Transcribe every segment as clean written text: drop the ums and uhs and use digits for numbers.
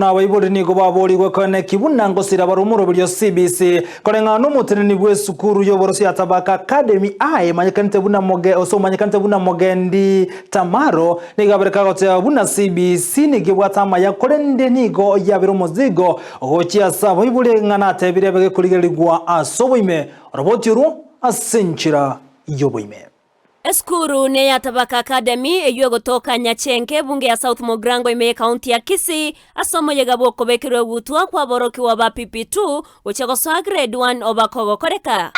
Na abaibori nigo baboorigwe koeneki buna ngosira bare omoroberi o CBC, koreng'ana nomoteneni bw'esukuru y'oboroso ya Tabaka Academy aye emanyekanete buna moge ose omanyekanete buna Mogendi Tamaro, nigo abereka agoteba buna CBC nigo ebwate amaya korende nigo yabire omozigo gochia ase abaibori ng'a natebire ebe gekorigererigwa ase oboime oroboti orwo ase enchera y'oboime. Esukuru neya Tabaka Academy eyio egotoka Nyachenke ebunge ya South Mugirango ime y'ekaunti ya Kisii ase omoyega bw'okobekerwa egutwa kw'aborokigwa ba PP2 gochia gosoa Grade 1 oba kogokoreka.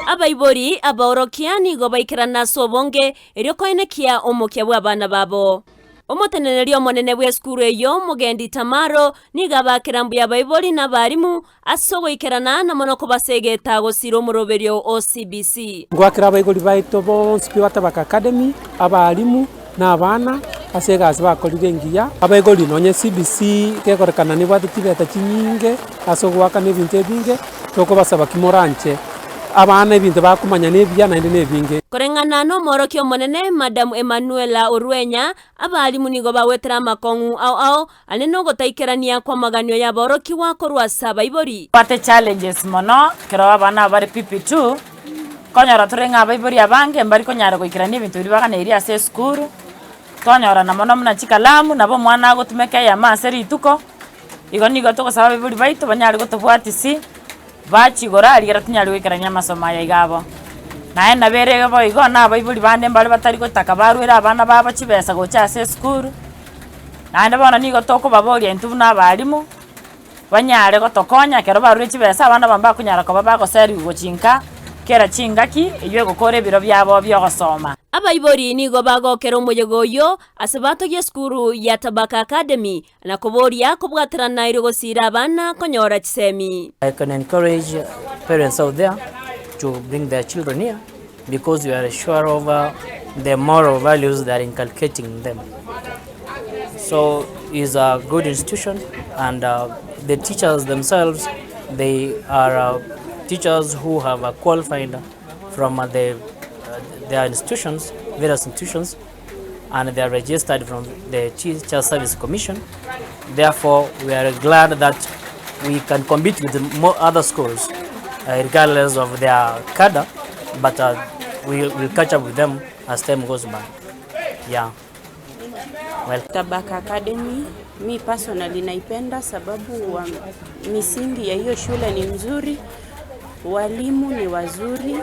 Abaibori abaorokia nigo baikerana ase obonge erio koenekia omokia bw'abana babo. Omoteneneri omonene bw'esukuru eyio, Omogendi Tamaro, nigo abakera mbuya abaibori na abarimu ase ogoikerana na mono kobasegeta gosira omoroberio o CBC. Ngoakera abaibori baito bonsi pi ba Tabaka Academy, abalimu, na abana, ase egasi bakorire engiya. Abaibori nonye CBC gekorekana nebwate chibeta chinyinge ase ogoakana ebinto ebinge, tokobasaba ki moranche abana ebinto bakomanya nebiya naende nebinge. Koreng'ana nomworokia omonene, Madam Emmanuella Orwenya, abalimu nigo bagwetera amakong'u ao ao ane nogotaikerania kw'amaganio y'aborokigwa korwa ase abaibori. Twate challenges mono ekero abana aba bare PP2, konyora tore ng'a abaibori abange mbari konyara goikerania ebinto biria baganeiri ase esukuru, twanyorana mono buna chikalamu nabo omwana agotumeka eyemo ase rituko, igo nigo togosaba abaibori baito banyare gotobwatisi. Bachigora rigira tinyare goikerania amasomo aya iga abo. Naende nabo ere boigo na abaibori bande mbare batari gotaka barwere abana babo chibesa gocha ase esukuru, naende bono nigo tokobaboria intwe buna abalimu, banyare gotokonya ekero barure chibesa abana aba mbakonyara koba bagoseriwa gochia nka kera chingaki eywo egokora ebiro biabo biogosoma. Abaibori nigo bagokera omoyega oyio ase batogia esukuru ya Tabaka Academy Na koboria kobwaterana erio gosiira abana konyora chisemi. I can encourage parents out there to bring their children here because we are sure of the moral values they are inculcating in them. So it's a good institution and the teachers themselves they are teachers who have qualified from the their institutions, various institutions and they are registered from the Teacher Service Commission. Therefore, we are glad that we can compete with more other schools regardless of their cadre, but we will catch up with them as time goes by. Yeah. Well. Tabaka Academy mi personally naipenda sababu wa misingi ya hiyo shule ni mzuri, walimu ni wazuri,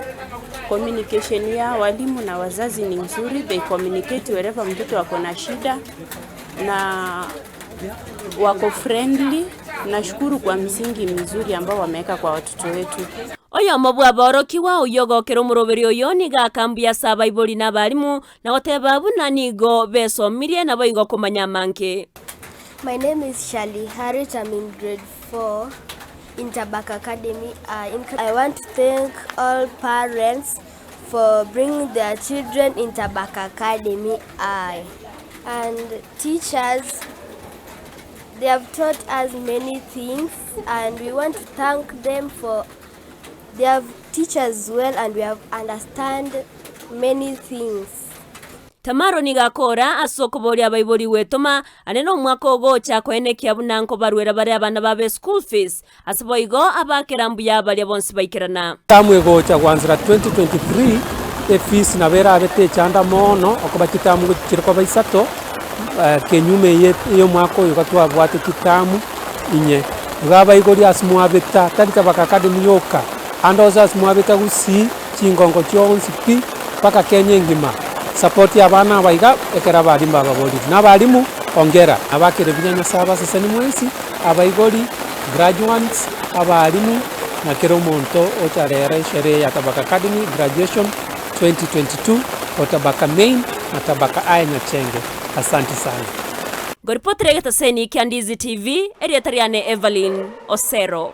communication ya walimu na wazazi ni nzuri, they communicate wherever mtoto ako na shida na wako friendly. Nashukuru kwa msingi mzuri ambao wameweka kwa watoto wetu. Oyomo bw'aborokigwa oyio ogokera omoroberi oyo nigo akambuya ase abaibori na abalimu, na goteba buna nigo besomirie naboigo komanya amange. My name is Shirley Harriet. I'm in grade 4 in Tabaka Academy. I want to thank all parents for bringing their children in Tabaka Academy. I and teachers, they have taught us many things and we want to thank them for they have teach us well and we have understand many things. Tamaro nigo akora ase okoboria abaibori gwetoma, ane nomwaka ogocha koenekia buna nkobaruera bare abana babo eschool fees, ase boigo abakera mbuya baria bonsi baikerana. Term egocha gwanzera 2023, efees nabo erabe techanda moono okoba chiterm gochi chire koba isato, kenyume eye ya omwaka oyo iga twabwate chiterm inye. Iga abaibori ase mwabeta, tari Tabaka Academy yoka, ande onsi ase mwabeta gusii, chingongo chionsi pi, mpaka Kenya engima, support abana aba iga, ekero abalimu bababorire. Na abalimu, hongera. Nabakere buya Nyasae abaseseni mwensi, abaibori, graduands, abalimu, na kera omonto ocha rero esherehe ya Tabaka Academy graduation 2022 o Tabaka Main na Tabaka High Nyachenge. Asanti sana. Ngoripotera egetaseni kia Ndizi TV, erieta riane Evelyn Osero.